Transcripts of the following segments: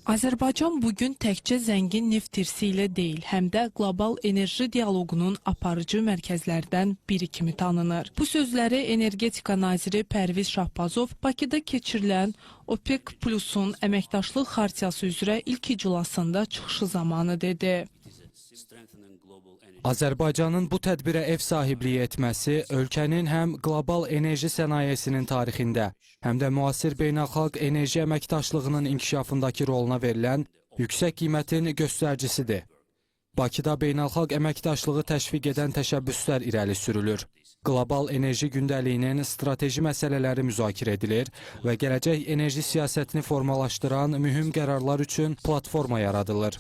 Azərbaycan bugün təkcə zəngin neft irsi ilə deyil, həm də qlobal enerji dialoqunun aparıcı mərkəzlərdən biri kimi tanınır. Bu sözləri Energetika naziri Pərviz Şahbazov Bakıda keçirilən OPEC Plus-un əməkdaşlıq xartiyası üzrə ilk iclasında çıxışı zamanı dedi. Azərbaycanın bu tədbirə ev sahibliyi etməsi ölkənin həm qlobal enerji sənayesinin tarixində, həm də müasir beynəlxalq enerji əməkdaşlığının inkişafındakı roluna verilən yüksək qiymətin göstəricisidir. Bakıda beynəlxalq əməkdaşlığı təşviq edən təşəbbüslər irəli sürülür. Qlobal enerji gündəliyinin strateji məsələləri müzakirə edilir və gələcək enerji siyasətini formalaşdıran mühüm qərarlar üçün platforma yaradılır.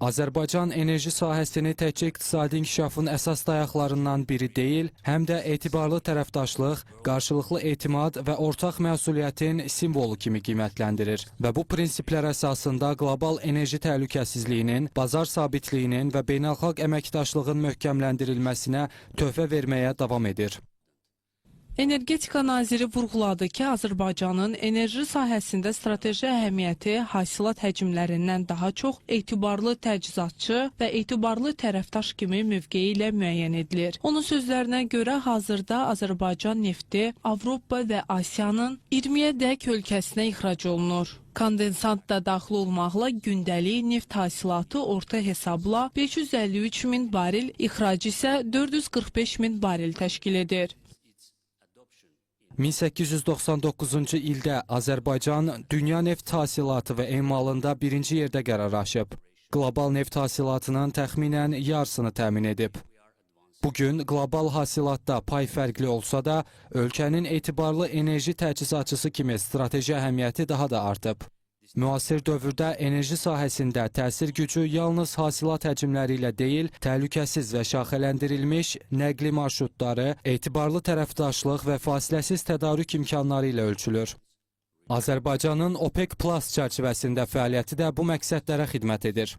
Azərbaycan enerji sahəsini təkcə iqtisadi inkişafın əsas dayaqlarından biri deyil, həm də etibarlı tərəfdaşlıq, qarşılıqlı etimad və ortaq məsuliyyətin simvolu kimi qiymətləndirir və bu prinsiplər əsasında qlobal enerji təhlükəsizliyinin, bazar sabitliyinin və beynəlxalq əməkdaşlığın möhkəmləndirilməsinə töhfə verməyə davam edir. Energetika naziri vurğuladı ki, Azərbaycanın enerji sahəsində strateji əhəmiyyəti hasilat həcmlərindən daha çox etibarlı təchizatçı və etibarlı tərəfdaş kimi mövqeyi ilə müəyyən edilir. Onun sözlərinə görə hazırda Azərbaycan nefti Avropa və Asiyanın 20-yədək ölkəsinə ixrac olunur. Kondensat da daxil olmaqla gündəlik neft hasilatı orta hesabla 553 min barel, ixrac isə 445 min barel təşkil edir. 1899-cu ildə Azərbaycan dünya neft hasilatı və emalında birinci yerdə qərar aşıb. Qlobal neft hasilatının təxminən yarısını təmin edib. Bugün qlobal hasilatda pay fərqli olsa da, ölkənin etibarlı enerji təchizatçısı kimi strateji əhəmiyyəti daha da artıb. Müasir dövrdə enerji sahəsində təsir gücü yalnız hasilat həcmləri ilə deyil, təhlükəsiz və şaxələndirilmiş nəqli marşrutları, etibarlı tərəfdaşlıq və fasiləsiz tədarük imkanları ilə ölçülür. Azərbaycanın OPEC Plus çərçivəsində fəaliyyəti də bu məqsədlərə xidmət edir.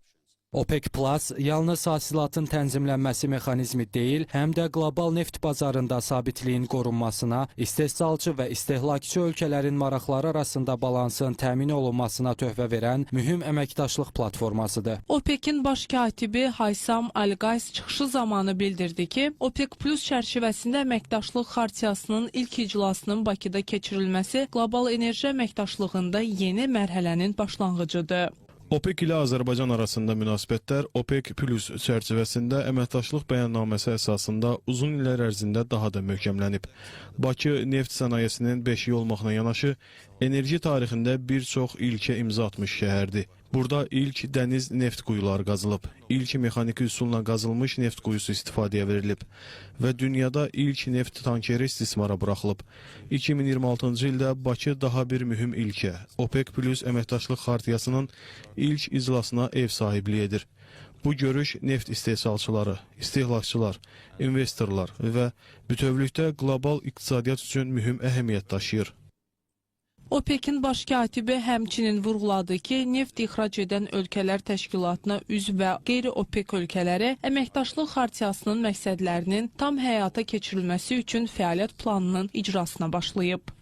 OPEC Plus yalnız hasilatın tənzimlənməsi mexanizmi deyil, həm də qlobal neft bazarında sabitliyin qorunmasına, istehsalçı və istehlakçı ölkələrin maraqları arasında balansın təmin olunmasına töhfə verən mühüm əməkdaşlıq platformasıdır. OPEC-in baş katibi Haysam Al-Qays çıxışı zamanı bildirdi ki, OPEC Plus çərçivəsində əməkdaşlıq xartiyasının ilk iclasının Bakıda keçirilməsi qlobal enerji əməkdaşlığında yeni mərhələnin başlanğıcıdır. OPEC ilə Azərbaycan arasında münasibətlər OPEC Plus çərçivəsində əməkdaşlıq bəyannaməsi əsasında uzun illər ərzində daha da möhkəmlənib. Bakı neft sənayesinin beşiyi olmaqla yanaşı, enerji tarixində bir çox ilkə imza atmış şəhərdir. Burada ilk dəniz neft quyuları qazılıb, ilk mexaniki üsulla qazılmış neft quyusu istifadəyə verilib və dünyada ilk neft tankeri istismara buraxılıb. 2026-cı ildə Bakı daha bir mühüm ilkə, OPEC Plus əməkdaşlıq xartiyasının ilk iclasına ev sahibliyi edir. Bu görüş neft istehsalçıları, istehlakçılar, investorlar və bütövlükdə qlobal iqtisadiyyat üçün mühüm əhəmiyyət daşıyır. OPEC-in baş katibi həmçinin vurğuladı ki, neft ixrac edən ölkələr təşkilatına üzv və qeyri-OPEC ölkələri əməkdaşlıq xartiyasının məqsədlərinin tam həyata keçirilməsi üçün fəaliyyət planının icrasına başlayıb.